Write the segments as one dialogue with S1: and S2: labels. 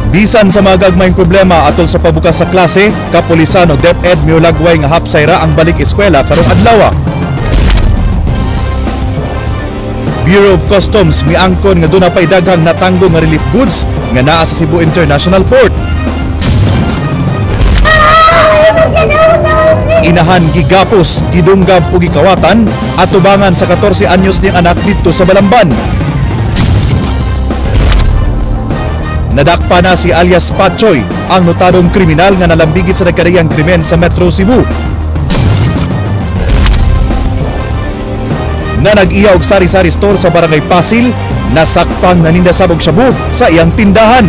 S1: Bisan sa mga gagmayng problema atol sa pagbukas sa klase, kapulisan o DepEd miulagway nga hapsay ra ang balik eskwela karong adlaw. Bureau of Customs miangkon nga duna pay daghang natanggo nga relief goods nga naa sa Cebu International Port. Inahan gigapos, gidunggab ug gikawatan atubangan sa 14 anyos niyang anak didto sa Balamban. Nadakpa na si alias Pachoy, ang notadong kriminal nga nalambigit sa nagkariyang krimen sa Metro Cebu. Na nag-iya og sari-sari store sa Barangay Pasil, nasakpang naninda sabog shabu sa iyang tindahan.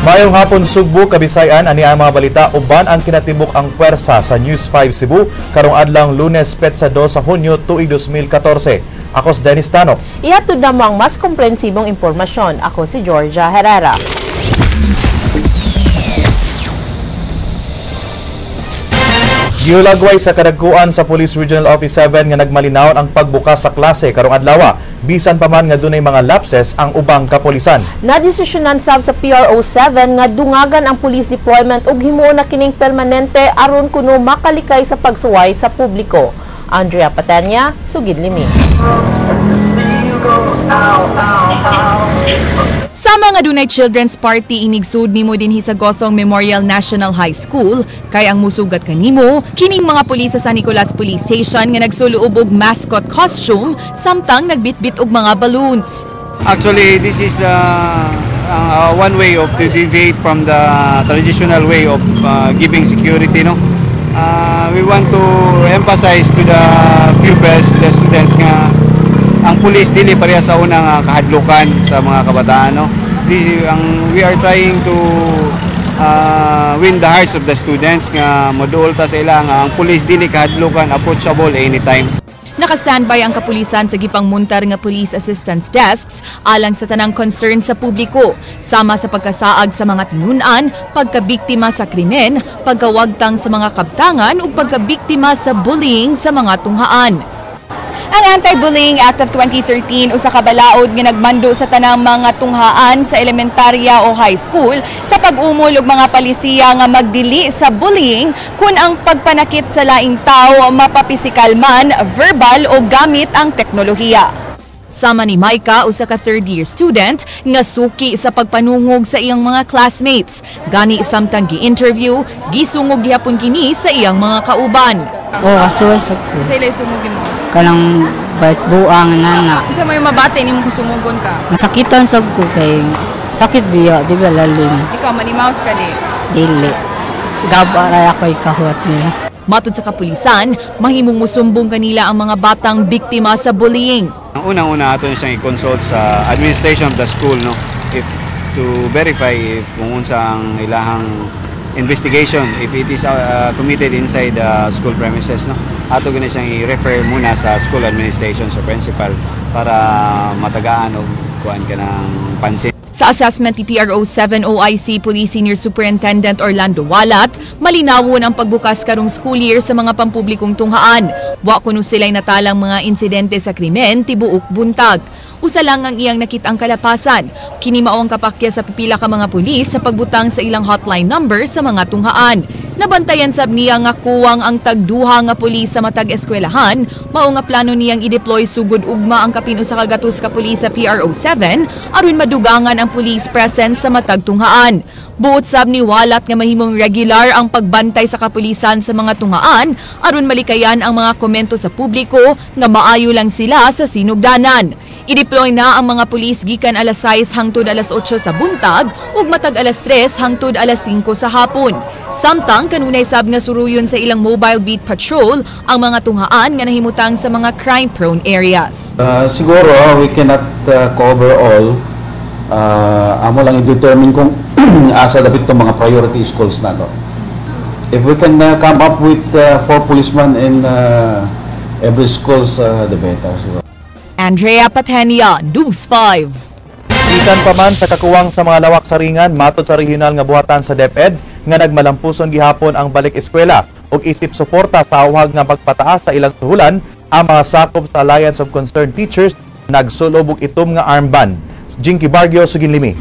S1: Mayong hapon Sugbo, Kabisayan, ani ang mga balita uban ang kinatibuk ang pwersa sa News 5 Cebu karong adlang Lunes petsa 2 sa Hunyo tuig 2014. Ako si Dennis Tano.
S2: Ihatod na mo ang mas komprehensibong impormasyon. Ako si Georgia Herrera.
S1: Giulagway sa kadagkuan sa Police Regional Office 7 nga nagmalinawon ang pagbukas sa klase karong adlaw, bisan pa man nga dunay mga lapses ang ubang kapolisan.
S2: Nadesisyonan sab sa PRO 7 nga dungagan ang police deployment ug himuon na kining permanente aron kuno makalikay sa pagsuway sa publiko. Andrea Patania, Sugid Limi.
S3: Sa mga dunay children's party inigsud nimo dinhi sa Gothong Memorial National High School, kay ang musugat kanimo kining mga pulis sa San Nicolas Police Station nga nagsuloob og mascot costume samtang nagbitbit og mga balloons.
S4: Actually, this is one way of to deviate from the traditional way of giving security, no? We want to emphasize to the pupils, to the students nga ang pulis dili pareha sa unang kahadlukan sa mga kabataan, no? We are trying to win the hearts of the students nga moduol ta sa ila nga ang pulis dili kahadlukan, approachable anytime.
S3: Naka-standby ang kapulisan sa gipangmuntar nga police assistance desks alang sa tanang concern sa publiko, sama sa pagkasaag sa mga tinun-an, pagkabiktima sa krimen, pagkawagtang sa mga kabtangan ug pagkabiktima sa bullying sa mga tunghaan. Ang Anti-Bullying Act of 2013 usa ka balaod nga nagmando sa tanang mga tunghaan sa elementarya o high school sa pag-umol og mga palisiya nga magdili sa bullying kun ang pagpanakit sa laing tawo mapapisikal man, verbal o gamit ang teknolohiya. Sama ni Micah, usa ka third year student nga suki sa pagpanungog sa iyang mga classmates. Gani samtang gi-interview, gisungog gihapon kini sa iyang mga kauban.
S5: Oo, kasuway sa ko.
S3: Sa ilay sungogin mo?
S5: Kanang bait buang nana.
S3: Unsa may mabati nimo kung sungogon ka?
S5: Masakitan sab ko kay sakit biya, di ba lalim?
S3: Ikaw manimaus ka di?
S5: Dili. Gaba ra ako'y kahuat nila.
S3: Matod sa kapulisan, mahimong musumbong kanila ang mga batang biktima sa bullying.
S4: Ang unang-una ato siyang i-consult sa administration of the school, no? If to verify if kung unsa ang ilahang investigation, if it is committed inside the school premises, no? Ato gani siyang i-refer muna sa school administration, sa principal, para matagaan og kuan ka ng pansin.
S3: Sa assessment ni PRO 7 OIC Police Senior Superintendent Orlando Walat, malinawon ang pagbukas karong school year sa mga pampublikong tunghaan. Wa kuno sila'y natalang mga insidente sa krimen tibuok buntag. Usa lang ang iyang nakitang kalapasan. Kini mao ang kapakya sa pipila ka mga pulis sa pagbutang sa ilang hotline number sa mga tunghaan. Nabantayan sab niya nga kuwang ang tagduha nga pulis sa matag eskwelahan, mao nga plano niyang i-deploy sugod ugma ang kapin usa ka gatos ka pulis sa PRO 7 aron madugangan ang police presence sa matag tunghaan. Buot sab ni Walat nga mahimong regular ang pagbantay sa kapulisan sa mga tunghaan aron malikayan ang mga komento sa publiko nga maayo lang sila sa sinugdanan. I-deploy na ang mga pulis gikan alas 6 hangtod alas 8 sa buntag ug matag alas 3 hangtod alas 5 sa hapon. Samtang kanunay sab nga suruyon sa ilang mobile beat patrol ang mga tunghaan nga nahimutang sa mga crime-prone areas.
S6: Siguro we cannot cover all. Amo lang i-determine kung asa dapit itong mga priority schools na to. If we can come up with 4 policemen in every schools, the better. Siguro.
S3: Andrea Patenia, News 5.
S1: Bisan pa man sa kakuwang sa mga lawak sa ringan, matod sa regional nga buhatan sa DepEd nga nagmalampuson gihapon ang balik eskwela. Ug isip suporta sa awhag nga pagpataas sa ilang suhulan, ang mga sakop sa Alliance of Concerned Teachers nagsulob og itom nga armband. Jinky Bargio, Suginlimi.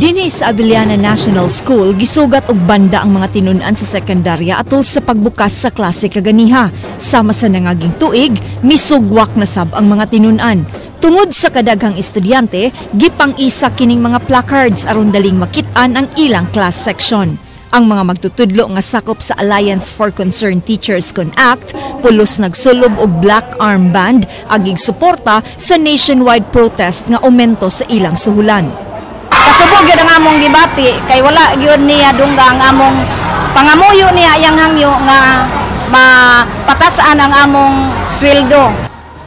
S7: Dinhi sa Abellana National School, gisugat og banda ang mga tinun-an sa sekundarya atol sa pagbukas sa klase kaganiha. Sama sa nangaging tuig, misugwak na sab ang mga tinun-an. Tungod sa kadaghang estudyante, gipang-isa kining mga placards aron daling makit-an ang ilang class section. Ang mga magtutudlo nga sakop sa Alliance for Concerned Teachers kon ACT, pulos nagsulob og black armband agig suporta sa nationwide protest nga aumento sa ilang suhulan.
S8: Kasubog yun ang among gibati kay wala yun niya dungga ang among pangamuyo niya iyang hangyo nga mapatasan ang among sweldo.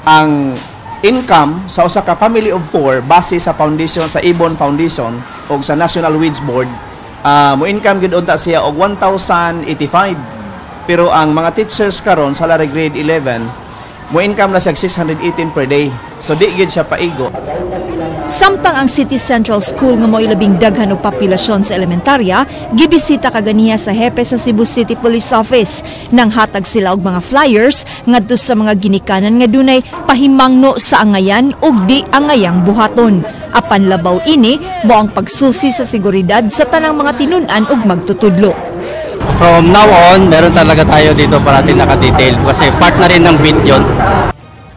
S9: Ang income sa usa ka family of four base sa foundation, sa Ibon Foundation o sa National Wage Board, mo income gid unta siya og 1,085, pero ang mga teachers karon, salary grade 11, mo income na siya 618 per day, so di gid siya paigo.
S7: Samtang ang City Central School nga mo'y labing daghan og populasyon sa elementarya, gibisita kaganiha sa hepe sa Cebu City Police Office. Nang hatag sila og mga flyers ngadto sa mga ginikanan nga dunay pahimangno sa angayan ug di angayang buhaton. Apan labaw ini mo ang pagsusi sa seguridad sa tanang mga tinun-an ug magtutudlo.
S10: From now on, meron talaga tayo dito parating naka-detail kasi part na rin ng beat yun.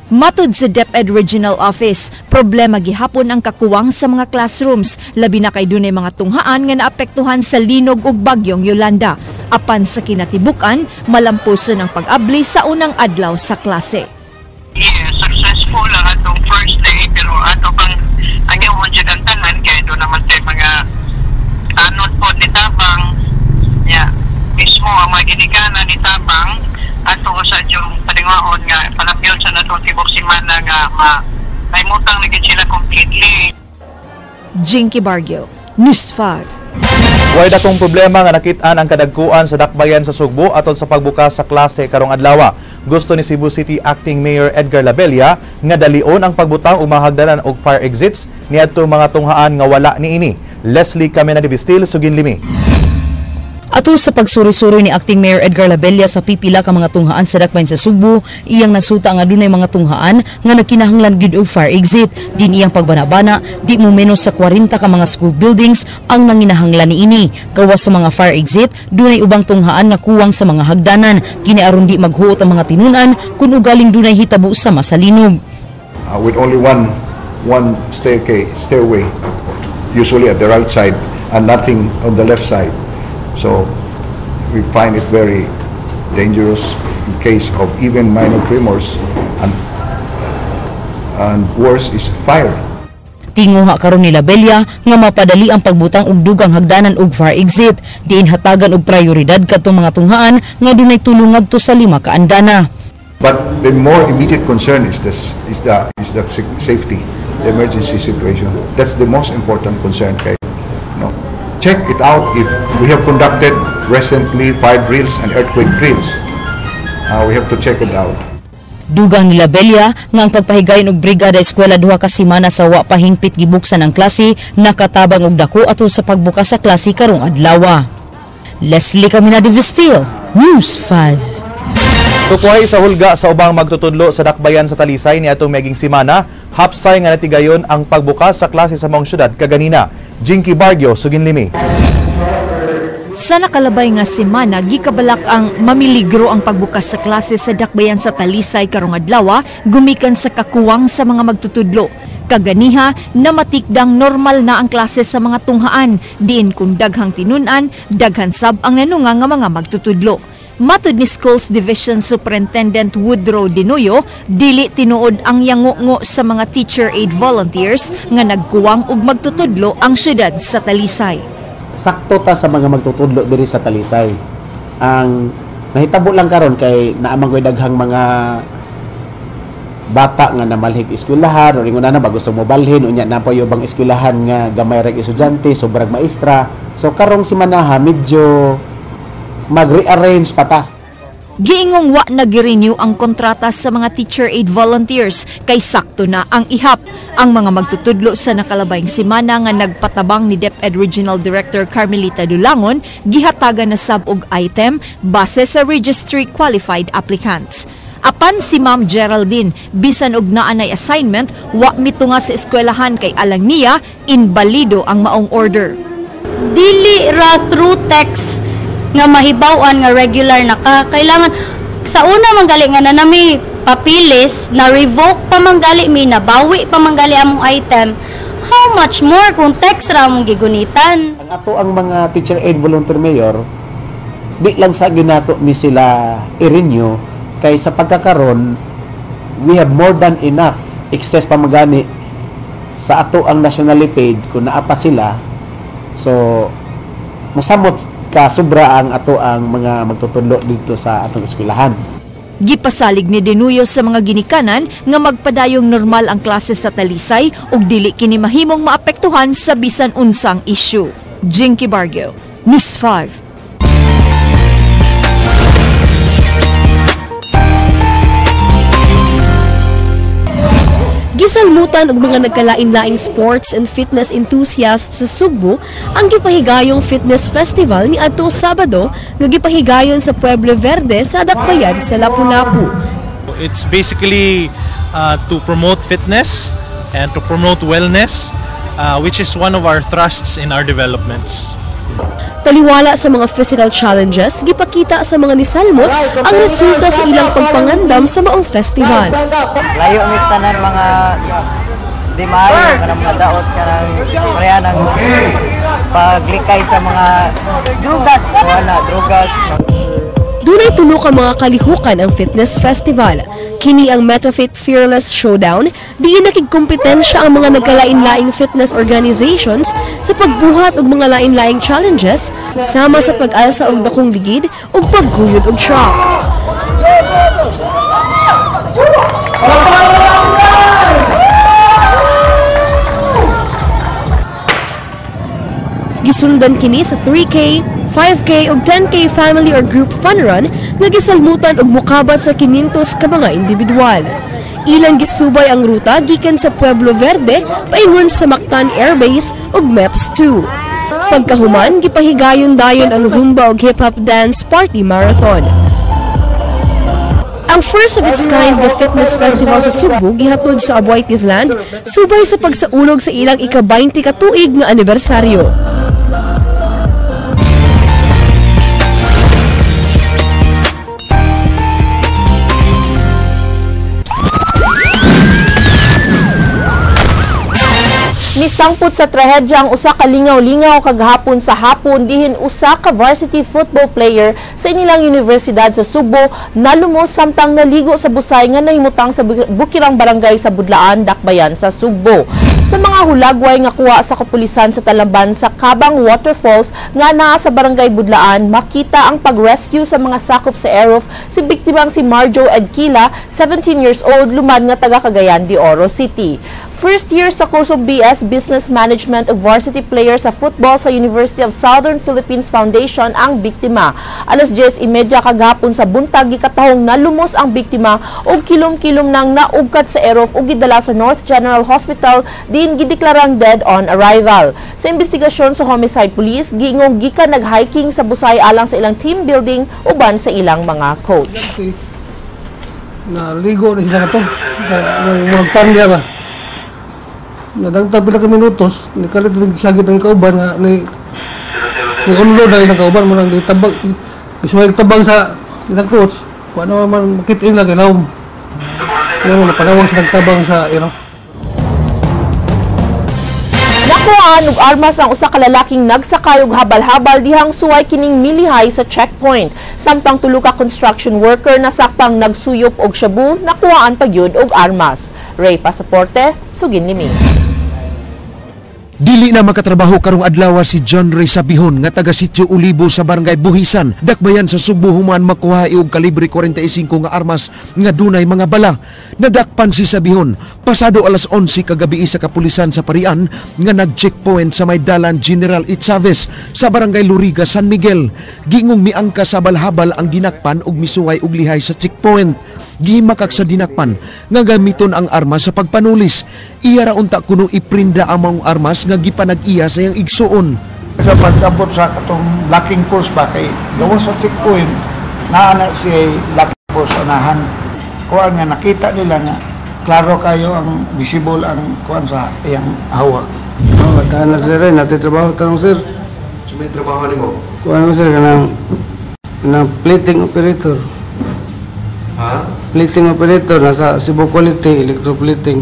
S7: Matud sa DepEd Regional Office, problema gihapon ang kakuwang sa mga classrooms, labi na kay dunay mga tunghaan nga naapektuhan sa linog ug bagyong Yolanda. Apan sa kinatibuk-an, malampuson ang pag-abli sa unang adlaw sa klase.
S11: Yes, successful ang atong first day, pero ato pang ang iyong jud ang tanan kay do naman tay mga anod po ni tabang ya mismo ang mga ginikanan ni tabang ato sa yung paningaon nga panapyon sa natong tibok semana nga ma naimutang na gid sila completely.
S7: Jinky Bargio, News 5.
S1: Way dakong problema nga nakit-an ang kadagkuan sa dakbayan sa Sugbo atol sa pagbukas sa klase karong adlaw. Gusto ni Cebu City Acting Mayor Edgar Labella nga dalion ang pagbutang og mga hagdanan og fire exits niadto mga tunghaan nga wala niini. Leslie Camena de Vistil, Suginlimi.
S12: Atol sa pagsuri-suri ni Acting Mayor Edgar Labella sa pipila ka mga tunghaan sa dakbayan sa Sugbo, iyang nasuta nga dunay mga tunghaan nga nagkinahanglan gyud og fire exit. Din iyang pagbanabana, di mo menos sa 40 ka mga school buildings ang nanginahanglan niini. Gawas sa mga fire exit, dunay ubang tunghaan nga kuwang sa mga hagdanan. Kini aron di maghuot ang mga tinunan kung ugaling dunay hitabo sama sa linog.
S13: With only one staircase stairway, usually at the right side and nothing on the left side, so we find it very dangerous in case of even minor tremors and worse is fire.
S12: Tinguha karon ni Labella nga mapadali ang pagbutang og dugang hagdanan og fire exit. Diin hatagan og prioridad kadtong mga tunghaan nga dunay tulo ngadto sa 5 ka andana.
S13: But the more immediate concern is this is the safety, the emergency situation. That's the most important concern kay, no? Check it out if we have conducted recently fire drills and earthquake drills. We have to check it out.
S12: Dugang ni Labella nga ang pagpahigayon og brigada eskwela 2 ka semana sa wa pa hingpit gibuksan ang klase nakatabang og dako atol sa pagbukas sa klase karong adlaw. Leslie Camina de Vestil, News 5.
S1: Tukuhay sa hulga sa ubang magtutudlo sa dakbayan sa Talisay ni atong miaging semana, hapsay nga natigayon ang pagbukas sa klase sa maong syudad kaganina. Jinky Bargio, Suginlimi.
S7: Sa nakalabay nga semana, gikabalak ang mamiligro ang pagbukas sa klase sa dakbayan sa Talisay karong adlaw, gumikan sa kakuwang sa mga magtutudlo. Kaganiha, namatikdang normal na ang klase sa mga tunghaan, diin kung daghang tinunan, daghan sab ang nanunga nga mga magtutudlo. Matud ni Schools Division Superintendent Woodrow Dinuyo, dili tinuod ang yangungo sa mga teacher aid volunteers nga nagkuwang og magtutudlo ang syudad sa Talisay.
S6: Sakto ta sa mga magtutudlo diri sa Talisay. Ang nahitabo lang karon kay naa man koy daghang mga bata nga namalhig eskwelahan o ingon na ba gusto mo balhin, unya na pa ubang eskwelahan nga gamay ra estudyante, sobrang maestra. So karong simanaha medyo mag-rearrange pa ta.
S7: Giingong wa nag-renew ang kontrata sa mga teacher aid volunteers kay sakto na ang ihap. Ang mga magtutudlo sa nakalabayng semana nga nagpatabang ni DepEd Regional Director Carmelita Dulangon gihatagan na sab og item base sa registry qualified applicants. Apan si Ma'am Geraldine, bisan og naanay assignment, wa mitunga sa eskwelahan kay alang niya inbalido ang maong order.
S14: Dili ra through text nga mahibaw-an nga regular na ka. Kailangan sa una manggali nga na nami papilis, na revoke pa manggali mi, nabawi pa manggali among item. How much more kung text ra among gigunitan?
S15: Ang ato ang mga teacher aid volunteer mayor, di lang sa ginato ni sila i-renew kay sa pagkakaron we have more than enough excess pa magani sa ato ang nationally paid kung naa pa sila. So mosamot ka sobra ang ato ang mga magtutudlo dito sa atong eskwelahan.
S7: Gipasalig ni Denuyo sa mga ginikanan nga magpadayong normal ang klase sa Talisay ug dili kini mahimong maapektuhan sa bisan unsang issue. Jinky Bargo, News 5.
S16: Gisalmutan og mga nagkalain-laing sports and fitness enthusiasts sa Sugbo ang gipahigayong fitness festival ni adtong Sabado nga gipahigayon sa Pueblo Verde sa Dakbayan sa Lapu-Lapu.
S17: It's basically to promote fitness and to promote wellness, which is one of our thrusts in our developments.
S16: Taliwala sa mga physical challenges, gipakita sa mga nisalmot ang resulta sa ilang pagpangandam sa maong festival.
S18: Layo mis tanan mga di maayo kanang mga daot kanang pareha ng paglikay sa mga drugas, wala drugas.
S16: Dunay tulo ka mga kalihukan ang fitness festival. Kini ang MetaFit Fearless Showdown, diin nakigkompetensya ang mga nagkalain-laing fitness organizations sa pagbuhat og mga lain-laing challenges sama sa pag-alsa og dakong ligid ug pagguyod og truck. Gisundan kini sa 3K, 5K ug 10K family or group fun run nga gisalmutan og mukabat sa 500 ka mga individual. Ilang gisubay ang ruta gikan sa Pueblo Verde paingon sa Mactan Air Base ug MEPS 2. Pagkahuman, gipahigayon dayon ang Zumba ug hip-hop dance party marathon. Ang first of its kind na fitness festival sa Sugbo gihatod sa Aboitiz Land subay sa pagsaulog sa ilang ika-20 ka tuig nga anibersaryo.
S2: Nisangpot sa trahedya ang usa ka lingaw-lingaw kagahapon sa hapon dihin usa ka varsity football player sa inilang universidad sa Sugbo nalumos samtang naligo sa busay nga nahimutang sa Bukirang Barangay sa Budlaan, Dakbayan sa Sugbo. Sa mga hulagway nga kuha sa kapulisan sa Talamban sa Kabang Waterfalls nga naa sa Barangay Budlaan, makita ang pag-rescue sa mga sakop sa Aerof si biktimang si Marjo Edquila, 17 years old, lumad nga taga Cagayan de Oro City. First year sa kursong BS Business Management of varsity player sa football sa University of Southern Philippines Foundation ang biktima. Alas 10:30 kagahapon sa buntag, gikatahong nalumos ang biktima og kilom-kilom nang naugkat sa Aerof ug gidala sa North General Hospital diin gideklarang dead on arrival. Sa investigasyon sa homicide police, giingong gikan nag-hiking sa Busay alang sa ilang team building uban sa ilang mga coach.
S19: Naligo na sila kato. Magpamilya ba? Nadagtag pila ka minutos, ni kalit nagsagit ang kauban nga ni unlo dahil ang kauban mo nang tabag, isuwag tabang sa ilang coach, kung ano man makitin lang ilawom. Ano napanawag sa nagtabang sa iro.
S2: Nakuhaan og armas ang usa ka lalaking nagsakay og habal-habal dihang suway kining milihay sa checkpoint. Samtang tulo ka construction worker nasakpang nagsuyop og shabu, nakuhaan pa gyud og armas. Ray Pasaporte, sugin nimi.
S20: Dili na makatrabaho karong adlaw si John Ray Sabihon nga taga Sitio Olibo sa Barangay Buhisan, Dakbayan sa Sugbo, human makuha og kalibre 45 nga armas nga dunay mga bala. Nadakpan si Sabihon pasado alas 11 kagabi sa kapulisan sa Parian nga nag-checkpoint sa may dalan General Itzaves sa Barangay Luriga, San Miguel. Gingong miangka sa balhabal ang dinakpan og misuway og lihay sa checkpoint. Gihimakak sa dinakpan nga gamiton ang armas sa pagpanulis. Iya ra unta kuno iprinda ang maong armas nga gipanag-iya sa iyang igsuon.
S21: Sa pag-abot sa katong locking force ba kay gawas sa checkpoint, naa na siya locking force unahan. Kuan nga nakita nila nga klaro kayo ang visible ang kuan sa iyang hawak.
S19: Oh, tahan na sir, natin trabaho tanong sir.
S20: So may trabaho nimo?
S19: Kuan sir kanang na plating operator.
S20: Ha?
S19: Plating operator nasa Cebu Quality Electroplating.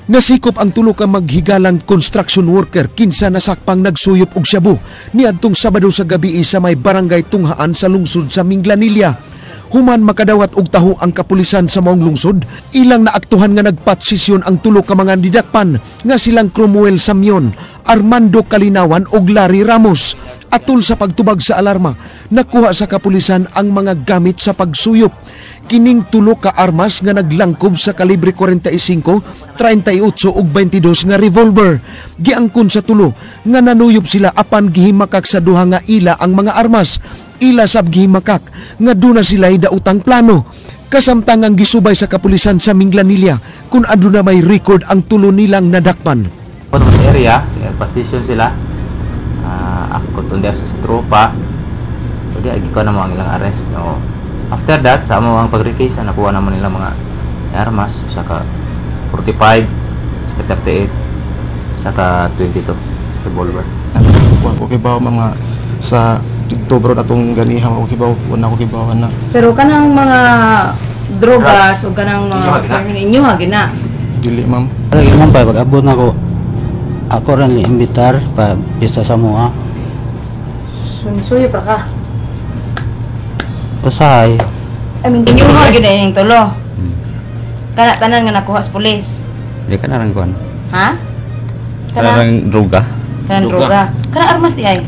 S20: Nasikop ang tulo ka maghigalang construction worker kinsa nasakpang nagsuyop og shabu niadtong Sabado sa gabi sa may Barangay Tunghaan sa lungsod sa Minglanilla. Human makadawat og taho ang kapulisan sa maong lungsod, ilang naaktuhan nga nagpatsisyon ang tulo ka mga didakpan nga silang Cromwell Samion, Armando Kalinawan ug Larry Ramos. Atol sa pagtubag sa alarma, nakuha sa kapulisan ang mga gamit sa pagsuyop. Kining tulo ka armas nga naglangkob sa kalibre 45, 38 ug 22 nga revolver. Giangkon sa tulo nga nanuyop sila apan gihimakak sa duha nga ila ang mga armas. Ila sab gihimakak nga duna sila dautang plano. Kasamtang ang gisubay sa kapulisan sa Minglanilla kung aduna may record ang tulo nilang nadakpan.
S22: Sa area, position sila. Ako tundi sa tropa. Pwede agi ko na mo ang ilang arrest. No. After that, sa amo ang pag-recase, nakuha naman nila mga armas, saka 45, saka 38, saka 22 revolver.
S23: Wa ko kibaw mga sa dito bro atong ganiha ko kibaw, wala ko kibaw na.
S24: Pero kanang mga drogas o kanang mga inyo ha gina.
S23: Dili ma'am.
S25: Lagi ma'am pa pag-abot nako. Ako ran imbitar pa bisa sa mua.
S24: Sunsuyo pra ka.
S25: Usahay.
S24: I mean, inyo ha gina ining tulo. Kana tanan nga nakuha sa pulis.
S22: Di ka narang kuan.
S24: Ha?
S22: Kanang droga.
S24: Kanang droga. Kanang armas di ay.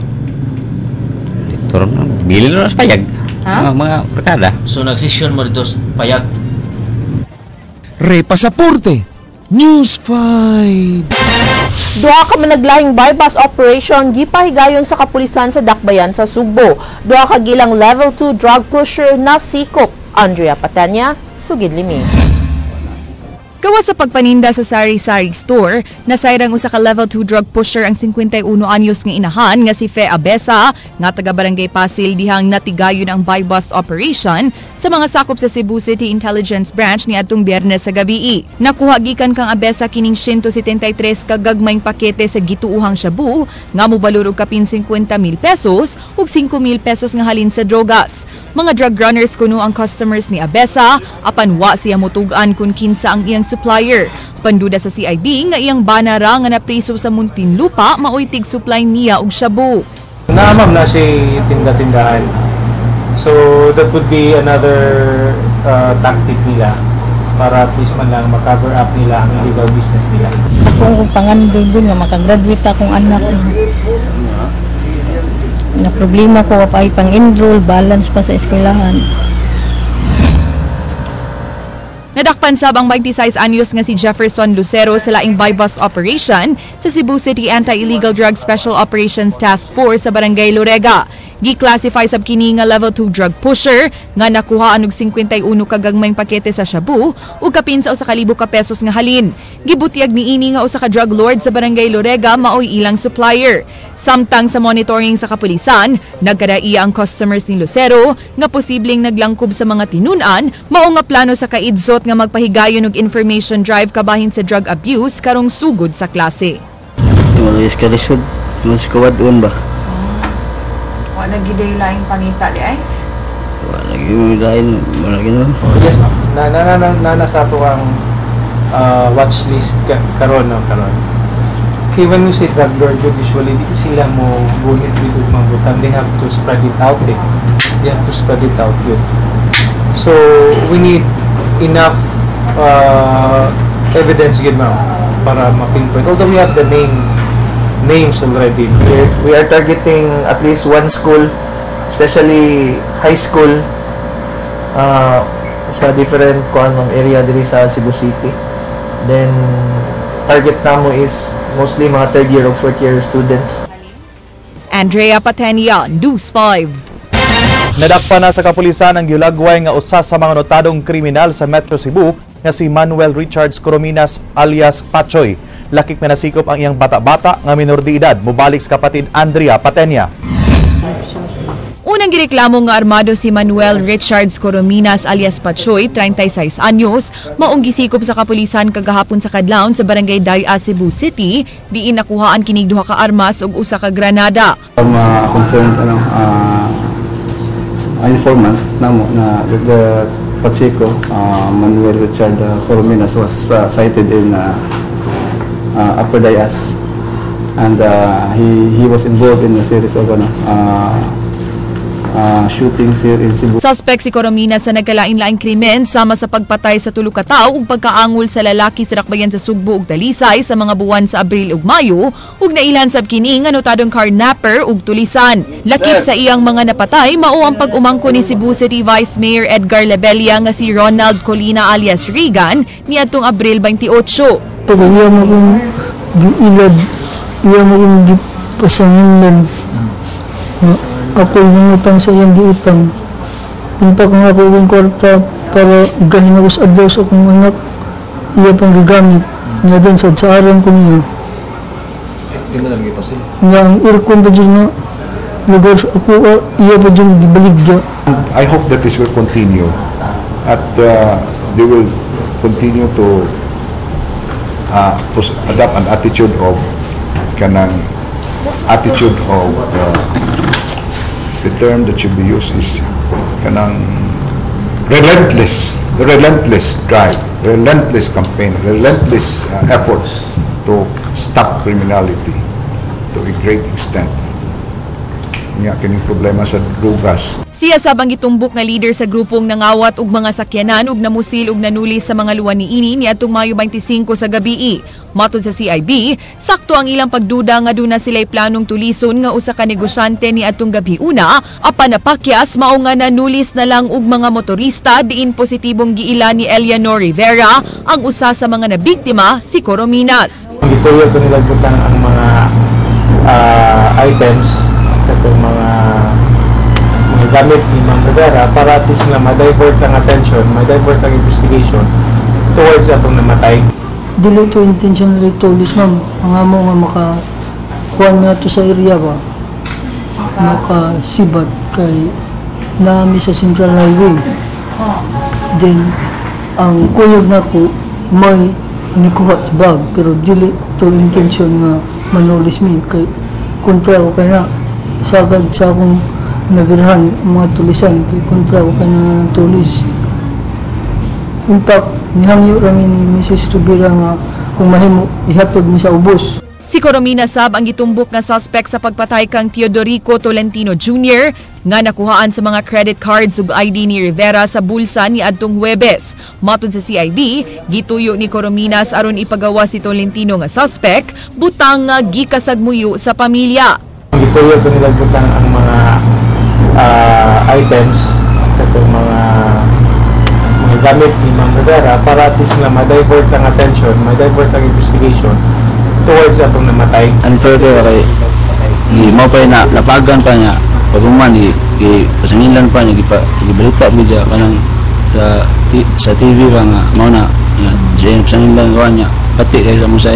S22: Turun bili na sa payag.
S24: Ha?
S22: Mga barkada.
S26: So nagsesyon mo dito sa payag.
S20: Re Pasaporte, News 5.
S2: Duha ka managlahing bypass operation gipahigayon sa kapulisan sa Dakbayan sa Sugbo. Duha ka gilang level 2 drug pusher na sikop. Andrea Patanya, Sugid Limi.
S3: Gawas sa pagpaninda sa sari-sari store, nasayrang usa ka level 2 drug pusher ang 51 anyos nga inahan nga si Fe Abesa nga taga Barangay Pasil dihang natigayon ang buy-bust operation sa mga sakop sa Cebu City Intelligence Branch niadtong Biyernes sa gabii. Nakuha gikan kang Abesa kining 173 ka gagmayng pakete sa gituuhang shabu nga mobalor og kapin 50,000 pesos ug 5,000 pesos nga halin sa drogas. Mga drug runners kuno ang customers ni Abesa apan wa siya motug-an kun kinsa ang iyang supplier. Panduda sa CIB nga iyang bana ra nga napriso sa Muntinlupa maoy tig-supply niya og shabu.
S27: Na ma'am na siya tinda-tindahan. So that would be another tactic nila para at least man lang ma-cover up nila ang illegal business nila.
S5: Ako kung pangandoy nga makagraduate akong anak. Na problema ko pa ay pang-enroll, balance pa sa eskwelahan.
S3: Nadakpan sab ang 26 anyos nga si Jefferson Lucero sa laing buy-bust operation sa Cebu City Anti-Illegal Drug Special Operations Task Force sa Barangay Lorega. Gi-classify sab kini nga level 2 drug pusher nga nakuhaan og 51 ka gagmayng pakete sa shabu ug kapin sa 1,000 ka pesos nga halin. Gibutyag niini nga usa ka drug lord sa Barangay Lorega maoy ilang supplier. Samtang sa monitoring sa kapulisan, nagkadaiya ang customers ni Lucero nga posibleng naglangkob sa mga tinun-an mao nga plano sa kaidsot nga magpahigayon og information drive kabahin sa drug abuse karong sugod sa klase.
S25: Tungod sa kalisod, tungod sa kawadon ba?
S24: Wala giday laing pangita di ay.
S25: Wala gyud lain, wala gyud.
S27: Yes ma'am. Na sa ato ang watch list karon no karon. Kay when we say drug lord, usually di sila mo gunit with og mga butang. They have to spread it out eh. They have to spread it out good. So we need enough evidence gid ma'am. para ma-pinpoint. Although we have the names already.
S4: We are targeting at least one school, especially high school, sa different kuan, ma'am, area diri sa Cebu City. Then target namo is mostly mga third year or fourth year students.
S3: Andrea Patenia, News 5.
S1: Nadakpan na sa kapulisan ang gilagway nga usa sa mga notadong kriminal sa Metro Cebu nga si Manuel Richards Corominas alias Pachoy. Lakip nga nasikop ang iyang bata-bata nga minor de edad. Mubalik sa kapatid Andrea Patenia.
S3: Unang gireklamo nga armado si Manuel Richards Corominas alias Pachoy, 36 anyos, maong gisikop sa kapulisan kagahapon sa kadlawon sa Barangay Daya, Cebu City, diin nakuhaan kinig duha ka armas ug usa ka granada.
S8: Concerned informant namo na the Pacheco, Manuel Richard Corominas was sighted in Upper Dayas and he was involved in a series of shootings here in Cebu.
S3: Suspect si Corominas sa nagkalain-laing krimen sama sa pagpatay sa tulo ka tawo ug pagkaangol sa lalaki sa dakbayan sa Sugbo ug Talisay sa mga buwan sa Abril ug Mayo, ug nailhan sab kini nga notadong carnapper ug tulisan. Lakip sa iyang mga napatay mao ang pag-umangko ni Cebu City Vice Mayor Edgar Labella nga si Ronald Colina alias Regan niadtong Abril 28.
S9: Pero iya mo kong giilad, iya mo kong gipasangilan. Ako nangutang sa iyang giutang. In fact nga ako kong kwarta para igahin ako sa adlaw sa akong anak. Iya pang gigamit. Nga din sa aran ko niya.
S10: Hindi na lang ipasil.
S9: Nga ang aircon pa dyan nga lugar sa ako, iya pa dyan gibaligya.
S11: I hope that this will continue at they will continue to adopt an attitude of kanang attitude of the term that should be used is kanang relentless relentless drive, relentless campaign, relentless efforts to stop criminality to a great extent. Nga kining problema sa drugas.
S3: Siya sab ang gitumbok nga leader sa grupong nangawat og mga sakyanan ug namusil ug nanuli sa mga luwan niini niadtong Mayo 25 sa gabii. Matod sa CIB, sakto ang ilang pagduda nga duna sila'y planong tulison nga usa ka negosyante niadtong gabi una, apan napakyas mao nga nanulis na lang og mga motorista diin positibong giila ni Eleanor Rivera ang usa sa mga nabiktima, si Corominas.
S27: Gituyo to nila butang ang mga items, katong mga gamit ni Ma'am Rivera para at least nga ma-divert ang attention, ma-divert ang investigation towards atong namatay.
S9: Dili to intentionally tulis, ma'am. Ang amo nga maka kuan mi ato sa area ba. Makasibat kay nami sa Central Highway. Then ang kuyog nako may nikuha sa bag pero dili to intention nga manulis mi kay kontra ko kay na sagad sa akong nabirhan mga tulisan kay kontra ko kay na ng tulis. In fact, nihangyo rami ni Mrs. Rivera nga kung mahimo ihatod mi sa ubos.
S3: Si Coromina sab ang gitumbok nga suspect sa pagpatay kang Teodorico Tolentino Jr. nga nakuhaan sa mga credit cards ug ID ni Rivera sa bulsa ni adtong Huwebes. Matod sa CIB, gituyo ni Corominas aron ipagawa si Tolentino nga suspect, butang nga gikasagmuyo sa pamilya.
S27: Gituyo to nila butang ang mga items, katong mga gamit ni Ma'am Rivera para at least nga ma-divert ang attention, ma-divert ang investigation towards atong namatay.
S25: Unfair kayo kay gi mo pa na napagan pa niya pag human gi pasangilan pa niya gipa gibalita gyud siya kanang sa TV ba nga mao na nga siya pasangilan ko niya pati kay sa musa.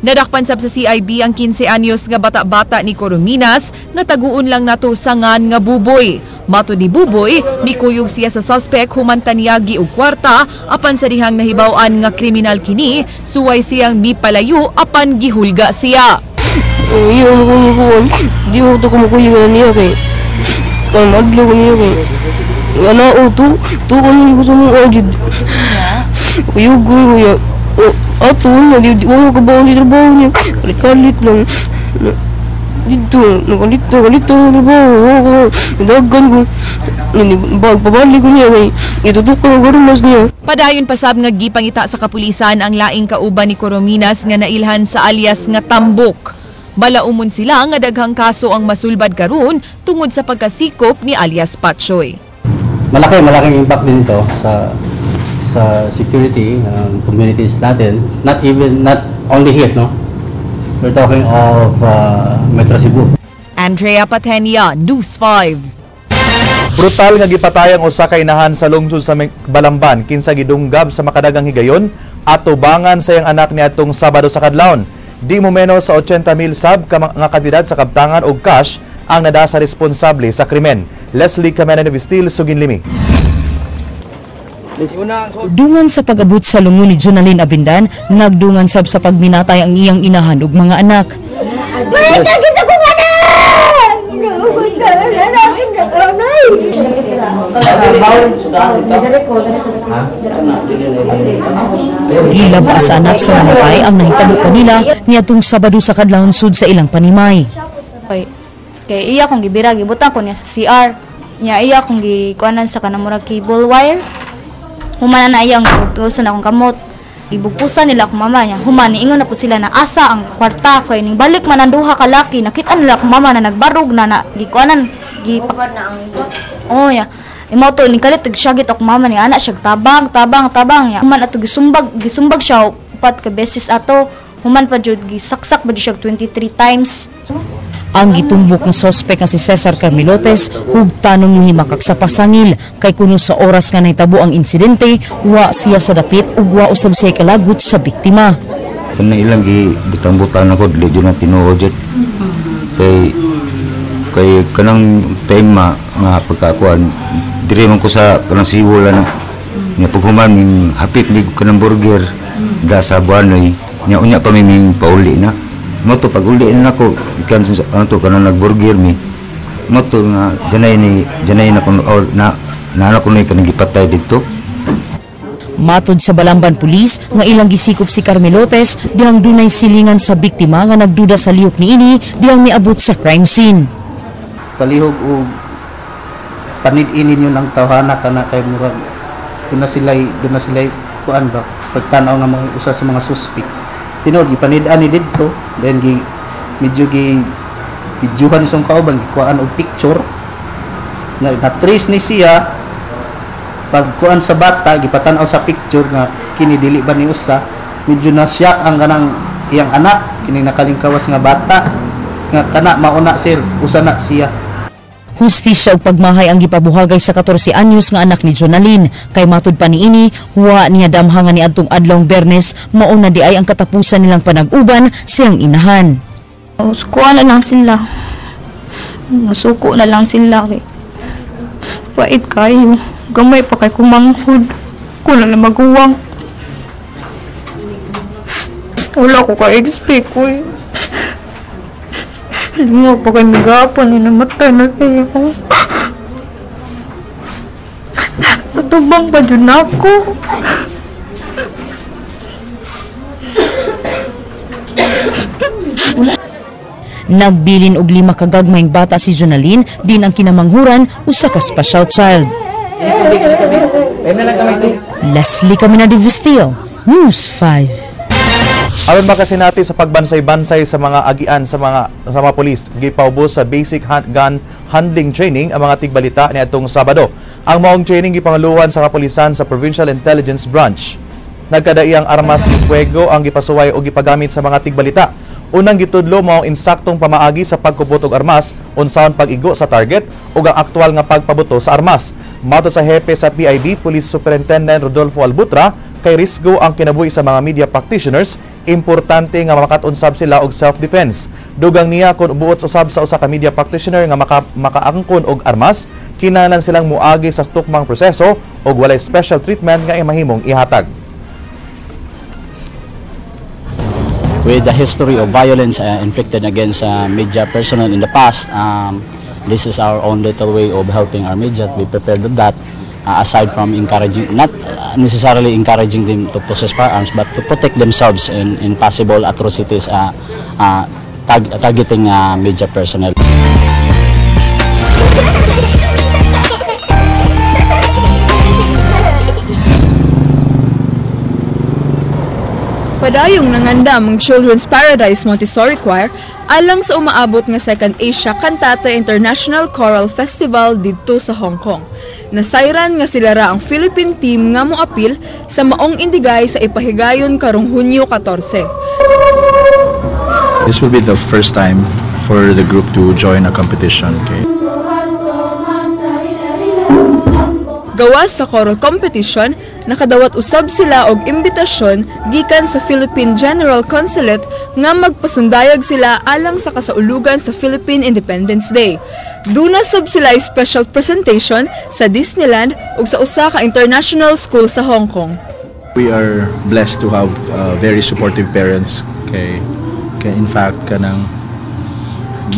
S3: Nadakpan sab sa CIB ang 15 anyos nga bata-bata ni Corominas nga taguon lang nato sangan nga Buboy. Matod ni Buboy, mikuyog siya sa suspect human tanyagi og kwarta apan sa dihang nahibaw-an nga kriminal kini, suway siyang mipalayo apan gihulga siya.
S16: Iyo mo ko di mo to kumukuyog na niya kay kay madlo ko niya kay ana o tu tu ko niya gusto mo o jud. Kuyog ko ya. Ato niya di ko kabaw ni trabaho niya. Kalit lang.
S6: Dito, nakalito, kalito, ano ba, dagan ko. Bag, pabalik ko niya, kay itutok ko ng armas niya.
S3: Padayon pasab nga gipangita sa kapulisan ang laing kauban ni Corominas nga nailhan sa alias nga Tambok. Balaumon sila nga daghang kaso ang masulbad karon tungod sa pagkasikop ni alias Patchoy.
S7: Malaking impact din ito sa security ng communities natin. Not only here, no? We're talking of Metro Cebu.
S3: Andrea Patenia, News 5.
S1: Brutal nga gipatay ang usa ka inahan sa lungsod sa Balamban kinsa gidunggab sa makadagang higayon atubangan sa iyang anak niadtong Sabado sa kadlawon. Di mo menos sa 80,000 sab ka nga kantidad sa kabtangan og cash ang nada sa responsable sa krimen. Leslie Camena Vistil, Suginlimi.
S12: Dungan sa pag-abot sa lungo ni Jonalyn Abindan, nagdungan sab sa pagminatay ang iyang inahan ug mga anak. Gilabas sa anak sa namatay ang nahitabo kanila niadtong Sabado sa kadlawon sud sa ilang panimay.
S13: Kay iya kong gibira, gibutang ko niya sa CR. Niya iya kong gikuanan sa kanang murag cable wire. Human na iyang gibugtusan akong kamot. Gibugpusan nila akong mama niya. Human, niingon na po sila na asa ang kwarta kay ning balik man ang duha ka laki. Nakita nila akong mama na nagbarog na na gikuanan Oh ya. Imo to ning kalit syagit akong mama ni anak siya tabang tabang tabang ya. Human ato gisumbag siya upat ka beses ato. Human pa jud gisaksak pa jud siya 23 times.
S12: Ang gitumbok nga sospek nga si Cesar Carmelotes hugtanong himakak sa pasangil kay kuno sa oras nga nahitabo ang insidente wa siya sa dapit ug wa usab siya kalagot sa biktima.
S14: Kana ilang gi butang-butang ako dili jud na tinuod jud. Kay kanang time nga pagkakuan diri man ko sa kanang siwol ana. Nya paghuman ming hapit mig kanang burger da sa Buanoy nya unya pa ming pauli na. Mo to pag uli na nako ikan ano to kanang nagburger mi. Mo to nga janay na kuno na na kuno kanang gipatay didto.
S12: Matod sa Balamban Police nga ilang gisikop si Carmelotes dihang dunay silingan sa biktima nga nagduda sa lihok niini dihang miabot sa crime scene.
S15: Palihog og panid-in ninyo ng tawhana kana kay murag duna sila kuan ba pagtan-aw nga mga usa sa mga suspect. Tinuod gipanid-an ni didto, then gi medyo gi videohan isang kauban gikuan og picture na na-trace ni siya pagkuan sa bata gipatan-aw sa picture nga kini dili ba ni usa, medyo na siya ang kanang iyang anak kini nakalingkawas nga bata nga kana mauna sir usa na siya.
S12: Hustisya ug pagmahay ang gipabuhagay sa 14 anyos nga anak ni Jonalyn kay matud pa niini wa niya damha nga niadtong adlawng Bernes mauna di ay ang katapusan nilang panag-uban siyang inahan.
S13: Sukuan na lang sila. Masuko na lang sila kay pait kayo. Gamay pa kay kumanghod. Kulang na maguwang. Wala ko ka-expect ko eh. Lingaw pa kayo magapon, namatay na siya. Natubang pa dyan ako.
S12: Nagbilin og 5 ka gagmayng bata si Jonalyn, din ang kinamanghuran usa ka special child. Leslie Camina de Vestil, News 5.
S1: Aron makasinati sa pagbansay-bansay sa mga agian sa mga pulis, gipaubos sa basic handgun handling training ang mga tigbalita niadtong Sabado. Ang maong training gipangaluhan sa kapulisan sa Provincial Intelligence Branch. Nagkadaiyang armas ni fuego ang gipasuway o gipagamit sa mga tigbalita. Unang gitudlo maong insaktong pamaagi sa pagkubot og armas, unsaon pag-igo sa target ug ang aktual nga pagpabuto sa armas. Matod sa hepe sa PIB, Police Superintendent Rodolfo Albutra, kay risgo ang kinabuhi sa mga media practitioners, importante nga makat-unsab sila og self-defense. Dugang niya kung buot usab sa usa ka media practitioner nga makaangkon og armas, kinahanglan silang muagi sa tukmang proseso og walay special treatment nga mahimong ihatag.
S25: With the history of violence inflicted against media personnel in the past, this is our own little way of helping our media to be prepared of that. Aside from encouraging, not necessarily encouraging them to possess firearms, but to protect themselves in possible atrocities
S7: targeting media personnel.
S17: Padayong nangandam ang Children's Paradise Montessori Choir alang sa umaabot nga Second Asia Cantata International Choral Festival didto sa Hong Kong. Nasayran nga sila ra ang Philippine team nga moapil sa maong indigay sa ipahigayon karong Hunyo 14.
S18: This will be the first time for the group to join a competition. Okay.
S17: Gawas sa choral competition, nakadawat usab sila og imbitasyon gikan sa Philippine General Consulate nga magpasundayag sila alang sa kasaulugan sa Philippine Independence Day. Duna sab sila special presentation sa Disneyland ug sa usa ka international school sa Hong Kong.
S18: We are blessed to have very supportive parents. Okay. Kay in fact kanang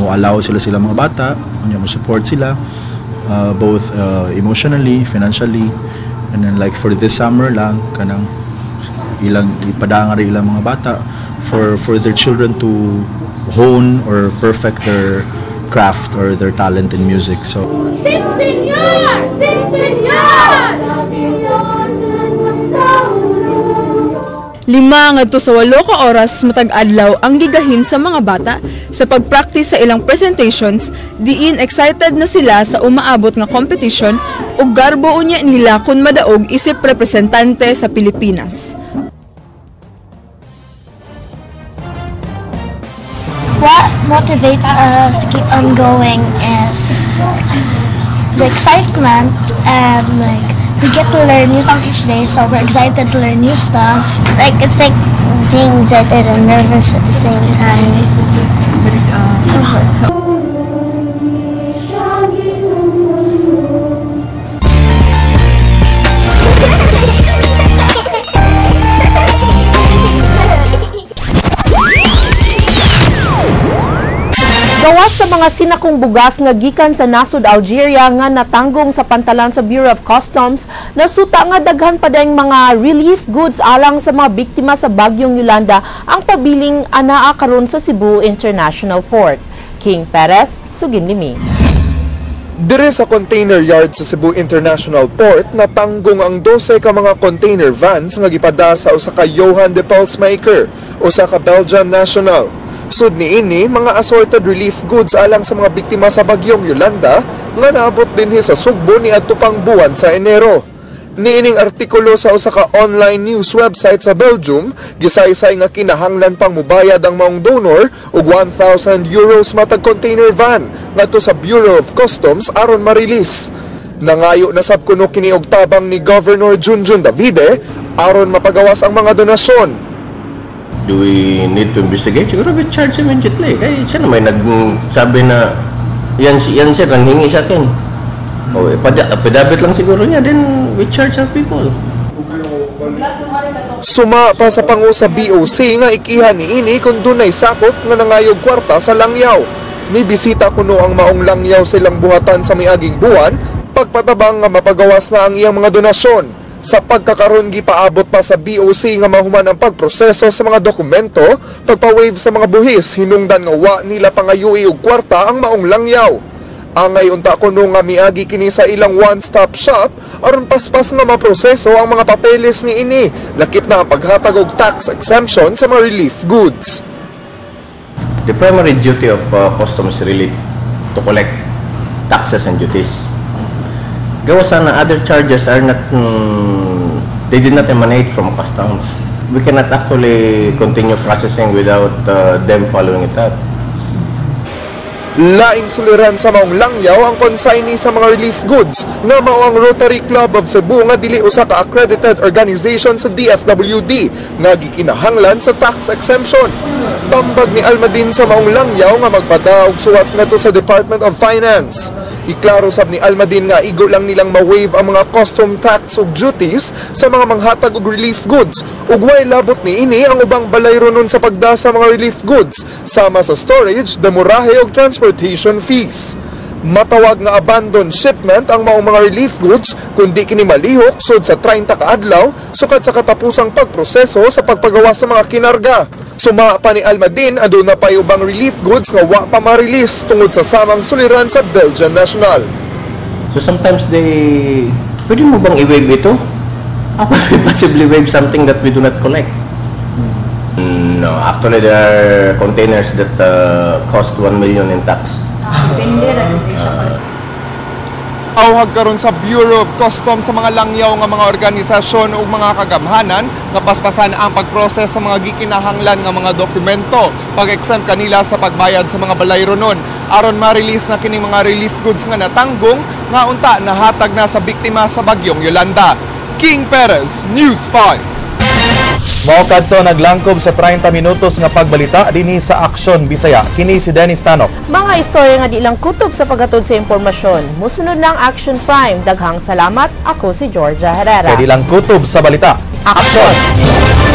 S18: mo allow sila mga bata, unya mo support sila. Both emotionally, financially, and then like for this summer lang kanang ilang ipadanga rin ilang mga bata for their children to hone or perfect their craft or their talent in music. So
S19: Si Senyor! Si Senyor!
S17: 5 ngadto sa 8 ka oras matag adlaw ang gigahin sa mga bata sa pagpractice sa ilang presentations, diin excited na sila sa umaabot nga competition ug garbo unya nila kun madaog isip representante sa Pilipinas.
S21: What motivates us to keep on going is the excitement and like we get to learn new songs each day, so we're excited to learn new stuff. Like it's like being excited and nervous at the same time.
S2: Gawas sa mga sinakong bugas nga gikan sa nasod Algeria nga natanggong sa pantalan sa Bureau of Customs, nasuta nga daghan pa dayng mga relief goods alang sa mga biktima sa Bagyong Yolanda ang pabiling anaa karon sa Cebu International Port. King Perez, Suginlimi.
S22: Dire sa container yard sa Cebu International Port, natanggong ang 12 ka mga container vans nga gipada sa usa ka Johan de Pulsemaker, usa ka Belgian national. Sud niini mga assorted relief goods alang sa mga biktima sa Bagyong Yolanda nga naabot dinhi sa Sugbo niadto pang buwan sa Enero. Niining artikulo sa usa ka online news website sa Belgium, gisaysay nga kinahanglan pang mubayad ang maong donor og 1,000 euros matag container van ngadto sa Bureau of Customs aron ma-release. Nangayo na sab kuno kini og tabang ni Governor Junjun Davide aron mapagawas ang mga donasyon.
S23: Do we need to investigate? Siguro we charge him immediately. Kaya siya na may nagsabi na yan siya, nanghingi sa akin. O, padabit lang siguro niya, then we charge our people.
S22: Suma pa sa pangu sa BOC nga ikihan ni ini kung dunay sakop nga nangayog kwarta sa langyaw. Mibisita kuno ang maong langyaw silang buhatan sa miaging buwan, pagpatabang nga mapagawas na ang iyang mga donasyon. Sa pagkakaroon gipaabot pa sa BOC nga mahuman ang pagproseso sa mga dokumento, pagpa-waive sa mga buhis, hinungdan nga wa nila pangayui og kwarta ang maong langyaw. Angay unta kuno nga miagi kini sa ilang one-stop shop aron paspas nga maproseso ang mga papeles ni ini, lakip na ang paghatag og tax exemption sa mga relief goods.
S23: The primary duty of customs really to collect taxes and duties. Gawa sana other charges are not, they did not emanate from customs. We cannot actually continue processing without them following it up.
S22: Laing suliran sa maong langyaw ang consignee sa mga relief goods nga mao ang Rotary Club of Cebu nga dili usa ka accredited organization sa DSWD nga gikinahanglan sa tax exemption. Tambag ni Almadin sa maong langyaw nga magpada og suwat ngadto sa Department of Finance. Iklaro sab ni Almadin nga igo lang nilang ma-waive ang mga custom tax ug duties sa mga manghatag og relief goods ug way labot niini ang ubang balayro nun sa pagda sa mga relief goods sama sa storage, demurahe ug transportation fees. Matawag nga abandoned shipment ang maong mga relief goods kundi kini malihok sud sa 30 ka adlaw sukad sa katapusang pagproseso sa pagpagawa sa mga kinarga. Suma pa ni Almadin, aduna pa ubang relief goods nga wa pa ma-release tungod sa samang suliran sa Belgian National.
S23: So sometimes they, pwede mo bang i-waive ito? How can we possibly waive something that we do not collect? No, actually there are containers that cost 1 million in tax.
S22: Awhag karon sa Bureau of Customs sa mga langyaw nga mga organisasyon ug mga kagamhanan nga paspasan ang pagproses sa mga gikinahanglan nga mga dokumento pag-exempt kanila sa pagbayad sa mga balayronon aron ma-release na kining mga relief goods nga natanggong nga unta nahatag na sa biktima sa bagyong Yolanda. King Perez, News 5.
S1: Mao kadto naglangkob sa 30 minutos nga pagbalita dinhi sa Aksyon Bisaya. Kini si Dennis Tanok.
S2: Mga istorya nga di lang kutob sa paghatod sa impormasyon. Musunod ng Action Prime. Daghang salamat. Ako si Georgia Herrera.
S1: Kay di lang kutob sa balita.
S2: Action!